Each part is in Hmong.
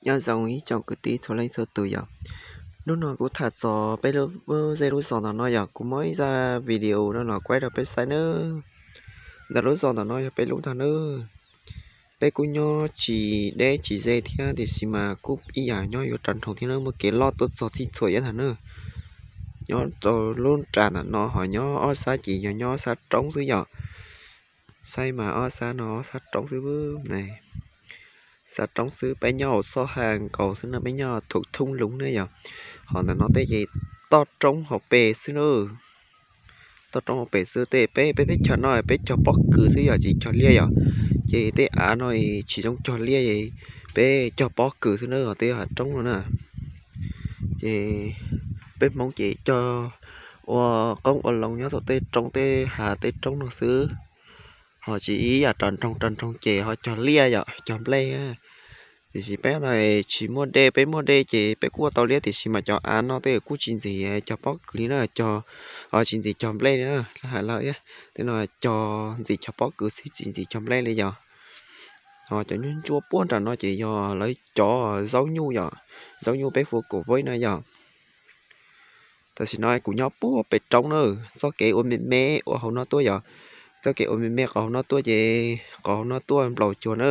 Nyob zoo ib tsoom kwv tij txhua leej txhua tus yom. Hnub no kuv tham txog peb lub zej lub zos ntawm no yom, kuv muab ib zaj video no los kuaib rau peb saib nawb. Ntawm lub zos ntawm no yog peb lub ntag nawb. Peb kuj nyob tsis deb tsis ze thiab tiam sis mas kuj ib yam nyob yuav rau nroog thiab nawb, muaj kev loj tuaj txog txhij txhua iab ntag nawb. Nyob rau lub nram ntawm no ho nyob ob sab ces yog nyob ob sab roob xwb yom. Saib mas ob sab no ob sab roob xwb. Xab roob xwb, peb nyob hauv txoj ha nkaus xwb no, peb nyob thum thoob loo ne yom. Ho ntawm no tej ces toj roob hauv pes xwb na. Toj roob hauv pes xwb, tej peb peb teb chaws no peb cog pob kws xwb yom, tsis cog liaj yom. Ces tej av no tsis zoo cog liaj, peb cog pob kws xwb na, tej hav roob no na. Ces peb Hmoob ces cog ua qoob ua loo nyob rau tej roob tej hav tej roob no xwb. Ho tsis ib yam rau nroog, rau nroog ces ho cog liaj yom, cog nplej. Tiam sis peb no tsis muaj dej, peb muaj dej ces peb kuj ua tau liaj tiam sis mas cov av no tej kuj tsis ntxim cog pob kws li na, cog, tsis ntxim cog nplej li na, hais lawm tej no cog ntxim cog pob kws xwb tsis ntxim cog nplej li yom. Ho cov nyuj ntsuab puag nram no ces yog lawv cov zaub nyuj yom, zaub nyuj peb hu ua kaum vaib no yom. Tam sim no kuv nyob puag pem roob na, txoj kev ua me me ua hauv no tuaj yom. Txoj kev ua me me qhov hauv no tuaj ces qhov hauv no tuaj nplaum cuag na.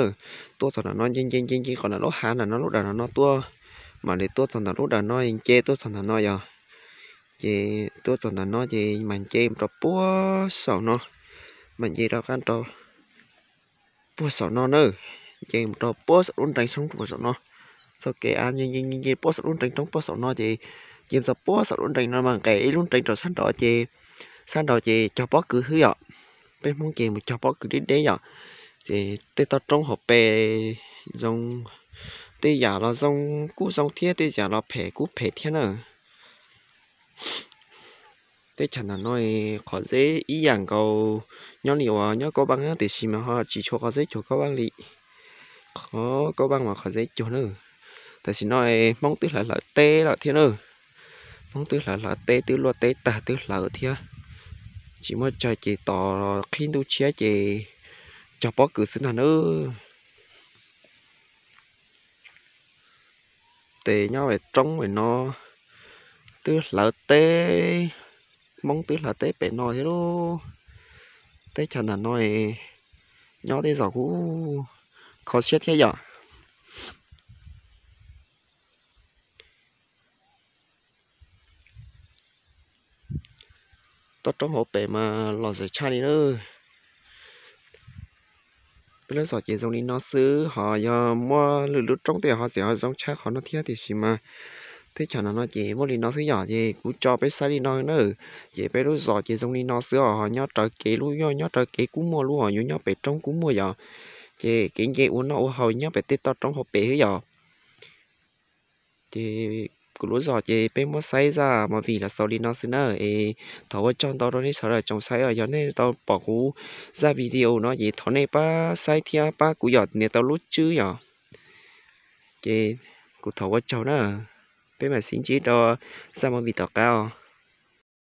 Tuaj txog nram no nce nce nce nce qhov nram lub hav nram no lub dawm nram no tuaj, mam li tuaj txog nram lub dawm no nce tuaj txog nram no yom. Ces tuaj txog nram no ces mam nce mus rau puag saum no, mam nce rov qab rau puag saum no na. Nce mus rau puag saum lub nrees roob puag saum no. Txoj kev av nce nce nce nce puag saum lub nrees roob puag saum no ces nce mus txog puag saum lub nrees no mas nqes ib lub nrees rau sab nraud ces, sab nraud ces cog pob kws xwb yom. Peb Hmoob ces mus cog pob kws deb deb yom. Ces tej toj roob hauv pes zoo, tej yam los zoo kuj zoo thiab tej yam los phem kuj phem thiab na. Teb chaws ntawm no qhov zeb ib yam nkaus nyob li uas nyob Kaub Vaaj tiam sis mas ho tsis tshua qhov zeb cuag Kaub Vaaj li. Qhov Kaub Vaaj mas qhov zeb cuag na. Tam sim no Hmoob twb hlawv hlawv teb lawm thiab na. Hmoob twb hlawv hlawv teb, twb luaj teb tag twb hlawv thiab. Tsis muaj tsawg ces tos qhib ntuj tshiab ces cog pob kws xwb ntag na. Ces nyob pem roob pem no twb hlawv teb, Hmoob twb hlawv teb pem no thiab lauj. Teb chaws ntawm no nyob tej zaum kuj kho siab thiab yom. Toj roob hauv pes mas los zem tshaj li na. Peb lub zos ces zoo li no xwb, ho yog muaj lwm lub roob tej ho txawm ho zoo tshaj qhov no thiab tiam sis mas teb chaws no no ces muaj li no xwb yom, ces kuv tso peb saib li no na. Ces peb lub zos ces zoo li no xwb os, ho nyob raws kev lub, yog nyob raws kev kub muag lub, ho yuav nyob pem roob kub muag yom. Ces kev nce ua noj ua haus nyob pem tej toj roob hauv pes xwb yom. Ces kuv lub zos ces peb muab saib zaj movie los xaus li no xwb na. Es thov ua tsaug ntau rau nej sawv daws tsoom saib os, yog nej tau pom kuv zaj video no ces thov nej pab saib thiab pab kuv yom, nias tau lub tswb yom. Ces kuv thov ua tsaug na, peb mam sib ntsib rau zaj movie tom qab os.